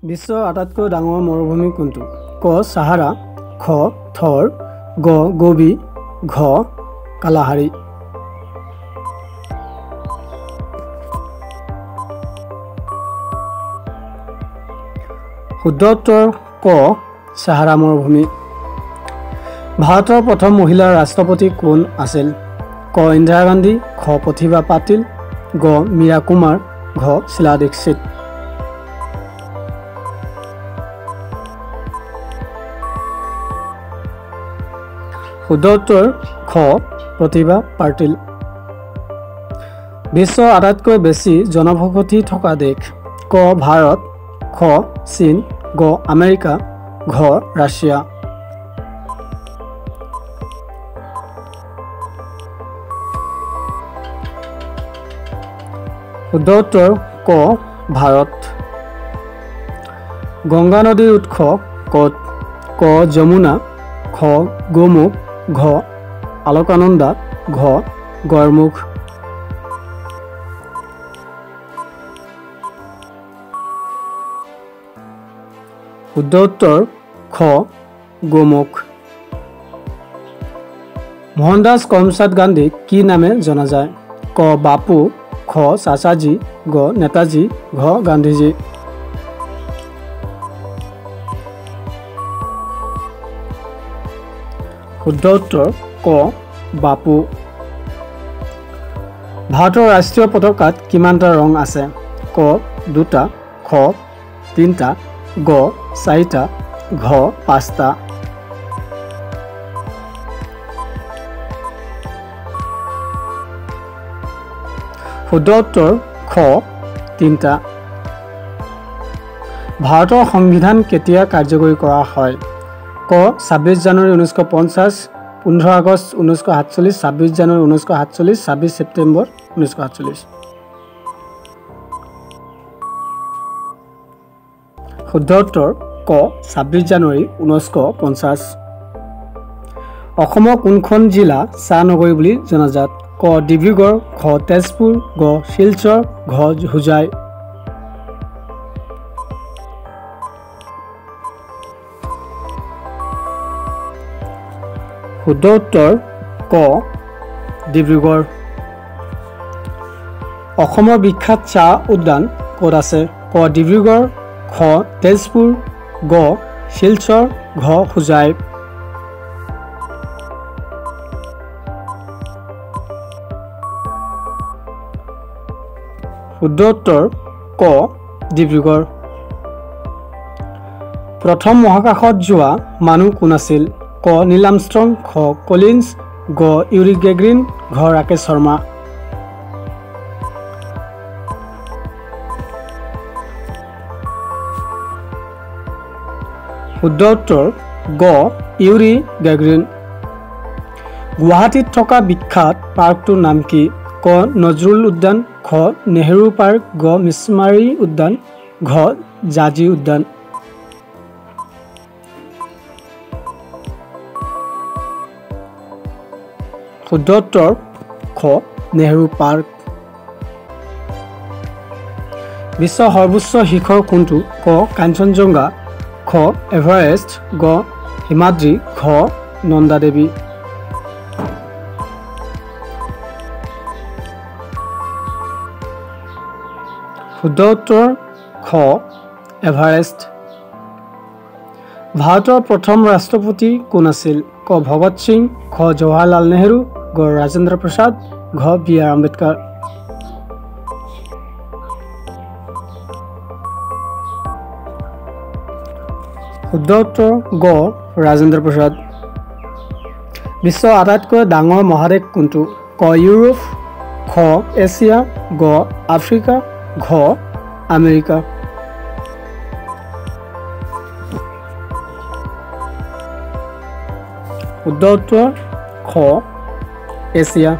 বিশ্বৰ আটাইতকৈ ডাঙৰ মৰুভূমি কোনটো? ক চাহাৰা, খ থৰ, গ গোবি, ঘ কালাহাৰী। শুদ্ধ উত্তৰ ক চাহাৰা মৰুভূমি। ভাৰতৰ প্ৰথম মহিলা ৰাষ্ট্ৰপতি কোন আছিল? ক ইন্দিৰা গান্ধী, খ প্ৰতিভা পাটিল, গ মীৰা কুমাৰ, ঘ শীলা দীক্ষিত। শুদ্ধ উত্তৰ খ প্ৰতিভা পাটিল। বিশ্বৰ আটাইতকৈ বেছি জনবসতি থকা দেশ? ক ভাৰত, খ চীন, গ আমেৰিকা, ঘ ৰাছিয়া। শুদ্ধ উত্তৰ ক ভাৰত। গংগা নদীৰ উৎস ক'ত? ক যমুনা, খ গোমুখ, ঘ আলকানন্দা, ঘ গড়মুখ। শুদ্ধ উত্তৰ খ গোমুখ। মোহনদাস কৰমচাঁদ গান্ধীক কি নামে জনা যায়? ক বাপু, খ চাচাজী, গ নেতাজী, ঘ গান্ধীজী। শুদ্ধ উত্তৰ ক বাপু। ভাৰতৰ ৰাষ্ট্ৰীয় পতাকাত কিমানটা ৰং আছে? ক দুটা, খ তিনিটা, গ চাৰিটা, ঘ পাঁচটা। শুদ্ধ উত্তৰ খ তিনিটা। ভাৰতৰ সংবিধান কেতিয়া কাৰ্যকৰী কৰা হয়? ক 26 জানুৱাৰী 1950, 15 আগষ্ট 1947, 26 জানুৱাৰী 1947, 26 ছেপ্টেম্বৰ 1947। শুদ্ধ উত্তৰ ক 26 জানুৱাৰী 1950। অসমৰ কোনখন জিলা চাহ নগৰী বুলি জনাজাত? ক ডিব্ৰুগড়, খ তেজপুৰ, গ শিলচৰ, ঘ হোজাই। শুদ্ধ উত্তৰ ক ডিব্ৰুগড়। অসমৰ বিখ্যাত চাহ উদ্যান ক'ত আছে? ক ডিব্ৰুগড়, খ তেজপুৰ, গ শিলচৰ, ঘ হোজাই। শুদ্ধ উত্তৰ ক ডিব্ৰুগড়। প্ৰথম মহাকাশত যোৱা মানুহ কোন আছিল? ক নীল আৰ্মষ্ট্ৰং, খ কলিন্স, গ ইউৰি গেগৰিন, ঘ ৰাকেশ শৰ্মা। শুদ্ধ উত্তৰ গ ইউৰি গেগৰিন। গুৱাহাটীত থকা বিখ্যাত পাৰ্কটোৰ নাম কি? ক নজৰুল উদ্যান, খ নেহেৰু পাৰ্ক, গ মিছমাৰী উদ্যান, ঘ জাজি উদ্যান। শুদ্ধ উত্তৰ খ নেহেৰু পাৰ্ক। বিশ্বৰ সৰ্বোচ্চ শিখৰ কোনটো? ক কাঞ্চনজংঘা, খ এভাৰেষ্ট, গ হিমাদ্ৰী, ঘ নন্দাদেৱী। শুদ্ধ উত্তৰ খ এভাৰেষ্ট। ভাৰতৰ প্ৰথম ৰাষ্ট্ৰপতি কোন আছিল? ক ভগত সিং, খ জৱাহৰলাল নেহেৰু, গ ৰাজেন্দ্ৰ প্ৰসাদ, ঘ বি আৰ আম্বেদকাৰ। শুদ্ধ উত্তৰ গ ৰাজেন্দ্ৰ প্ৰসাদ। বিশ্বৰ আটাইতকৈ ডাঙৰ মহাদেশ কোনটো? ক ইউৰোপ, খ এছিয়া, গ আফ্ৰিকা, ঘ আমেৰিকা। শুদ্ধ উত্তৰ খ এছিয়া।